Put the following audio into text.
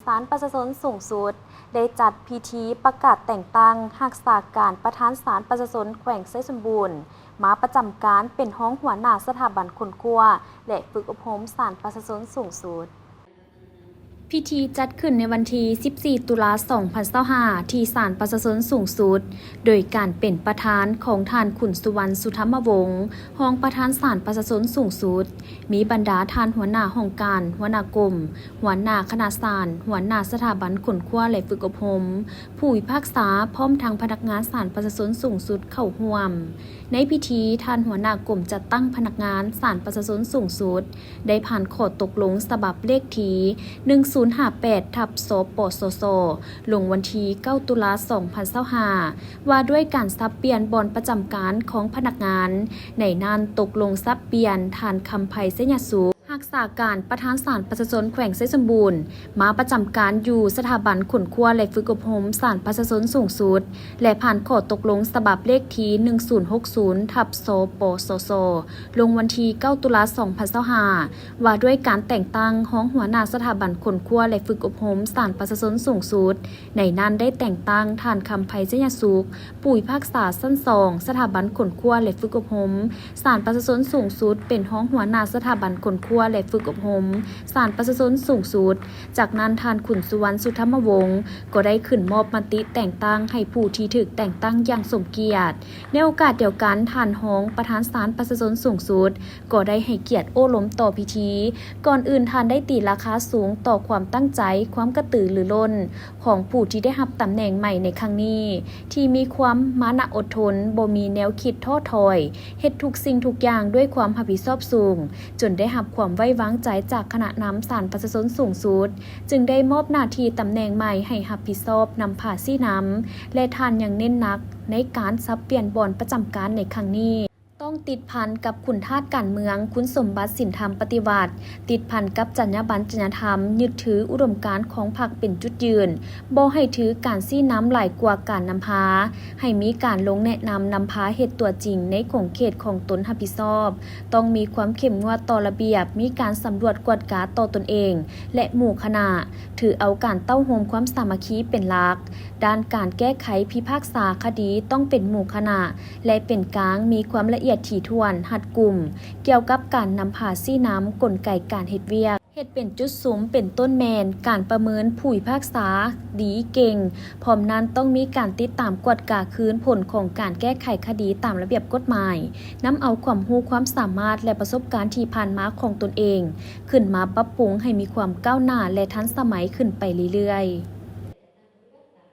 ສານປະຊາຊົນສູງສຸດ ໄດ້ຈັດພິທີປະກາດແຕ່ງຕັ້ງຮັກສາການປະທານສານປະຊາຊົນແຂວງໄຊສົມບູນ ມາປະຈຳການເປັນຮອງຫົວໜ້າສະຖາບັນຄົ້ນຄວ້າ ແລະ ຝຶກອົບຮົມສານປະຊາຊົນສູງສຸດ. ພິທີຈັດຂຶ້ນໃນວັນທີສິບສີ່ ຕຸລາ ສອງພັນຊາວຫ້າ ທີ່ສານປະຊາຊົນສູງສຸດ ໂດຍການເປັນປະທານຂອງທ່ານ ຂຸນສຸວັນ ສຸທຳມະວົງ ຮອງປະທານສານປະຊາຊົນສູງສຸດ, ມີບັນດາທ່ານຫົວໜ້າຫ້ອງການ, ຫົວໜ້າກົມ, ຫົວໜ້າຄະນະສານ, ຫົວໜ້າສະຖາບັນຄົ້ນຄວ້າ ແລະ ຝຶກອົບຮົມ, ຜູ້ພິພາກສາ ພ້ອມທັງພະນັກງານສານປະຊາຊົນສູງສຸດເຂົ້າຮ່ວມ. ໃນພິທີ, ທ່ານຫົວໜ້າກົມຈັດຕັ້ງພະນັກງານສານປະຊາຊົນສູງສຸດ ໄດ້ຜ່ານຂໍ້ຕົກລົງສະບັບເລກທີ ໜຶ່ງສູນຫ້າແປດ ທັບ ສປສຊ ລົງວັນທີ ເກົ້າ ຕຸລາ ສອງພັນຊາວຫ້າ ວ່າດ້ວຍການສັບປ່ຽນບ່ອນປະຈຳການຂອງພະນັກງານ. ໃນນັ້ນຕົກລົງສັບປ່ຽນທ່ານ ຄຳໄພ ໄຊຍະສຸກ ຮັກສາການປະທານສານປະຊາຊົນແຂວງໄຊສົມບູນ ມາປະຈຳການຢູ່ສະຖາບັນຄົ້ນຄວ້າ ແລະ ຝຶກອົບຮົມສານປະຊາຊົນສູງສຸດ ແລະ ຜ່ານຂໍ້ຕົກລົງສະບັບເລກທີ ໜຶ່ງສູນຫົກສູນ ທັບ ສປສຊ ລົງວັນທີ ເກົ້າ ຕຸລາ ສອງພັນຊາວຫ້າ ວ່າດ້ວຍການແຕ່ງຕັ້ງຮອງຫົວໜ້າສະຖາບັນຄົ້ນຄວ້າ ແລະ ຝຶກອົບຮົມສານປະຊາຊົນສູງສຸດ. ໃນນັ້ນໄດ້ແຕ່ງຕັ້ງທ່ານ ຄຳໄພ ໄຊຍະສຸກ ຜູ້ພິພາກສາຊັ້ນສອງ ສະຖາບັນຄົ້ນຄວ້າ ແລະ ຝຶກອົບຮົມສານປະຊາຊົນສູງສຸດ ເປັນຮອງຫົວໜ້າສະຖາບັນຄົ້ນຄວ້າ ແລະ ຝຶກອົບຮົມສານປະຊາຊົນສູງສຸດ. ຈາກນັ້ນທ່ານ ຂຸນສຸວັນ ສຸທຳມະວົງ ກໍໄດ້ຂຶ້ນມອບມະຕິແຕ່ງຕັ້ງໃຫ້ຜູ້ທີ່ຖືກແຕ່ງຕັ້ງຢ່າງສົມກຽດ. ໃນໂອກາດດຽວກັນ, ທ່ານຮອງປະທານສານປະຊາຊົນສູງສຸດ ກໍໄດ້ໃຫ້ກຽດໂອ້ລົມຕໍ່ພິທີ. ກ່ອນອື່ນທ່ານໄດ້ຕີລາຄາສູງຕໍ່ຄວາມຕັ້ງໃຈ, ຄວາມກະຕືລືລົ້ນຂອງຜູ້ທີ່ໄດ້ຮັບຕຳແໜ່ງໃໝ່ໃນຄັ້ງນີ້ ທີ່ມີຄວາມມານະອົດທົນ, ບໍ່ມີແນວຄິດທໍ້ຖອຍ, ເຮັດທຸກສິ່ງທຸກຢ່າງດ້ວຍຄວາມຮັບຜິດຊອບສູງ, ຈົນໄດ້ຮັບຄວາມໄວ້ວາງໃຈຈາກຄະນະນຳສານປະຊາຊົນສູງສຸດ, ຈຶ່ງໄດ້ມອບໜ້າທີ່ຕຳແໜ່ງໃໝ່ໃຫ້ຮັບຜິດຊອບນຳພາຊີ້ນຳ ແລະ ທ່ານຍັງເນັ້ນໜັກໃນການສັບປ່ຽນບ່ອນປະຈຳການໃນຄັ້ງນີ້ ຕ້ອງຕິດພັນກັບຂຸນທາດການເມືອງ, ຄຸນສົມບັດສິນທຳປະຕິວັດ, ຕິດພັນກັບຈັນຍາບັນ, ຈັນຍາທຳ, ຍຶດຖືອຸດົມການຂອງພັກເປັນຈຸດຢືນ, ບໍ່ໃຫ້ຖືການຊີ້ນຳຫຼາຍກວ່າການນຳພາ, ໃຫ້ມີການລົງແນະນຳນຳພາເຮັດຕົວຈິງໃນຂົງເຂດຂອງຕົນຮັບຜິດຊອບ, ຕ້ອງມີຄວາມເຂັ້ມງວດຕໍ່ລະບຽບ, ມີການສຳຫຼວດກວດກາຕໍ່ຕົນເອງ ແລະ ໝູ່ຄະນະ, ຖືເອົາການເຕົ້າໂຮມຄວາມສາມັກຄີເປັນຫຼັກ. ດ້ານການແກ້ໄຂພິພາກສາຄະດີຕ້ອງເປັນໝູ່ຄະນະ ແລະ ເປັນກາງ, ມີຄວາມລະອຽດຖີ່ຖ້ວນ, ຮັດກຸມ ກ່ຽວກັບການນຳພາຊີ້ນຳ, ກົນໄກການເຮັດວຽກ, ເຮັດເປັນຈຸດສຸມ, ເປັນຕົ້ນແມ່ນການປະເມີນຜູ້ພິພາກສາດີເກັ່ງ. ພ້ອມນັ້ນຕ້ອງມີການຕິດຕາມກວດກາຄືນຜົນຂອງການແກ້ໄຂຄະດີຕາມລະບຽບກົດໝາຍ, ນຳເອົາຄວາມຮູ້ຄວາມສາມາດ ແລະ ປະສົບການທີ່ຜ່ານມາຂອງຕົນເອງ ຂຶ້ນມາປັບປຸງໃຫ້ມີຄວາມກ້າວໜ້າ ແລະ ທັນສະໄໝຂຶ້ນໄປເລື້ອຍໆ.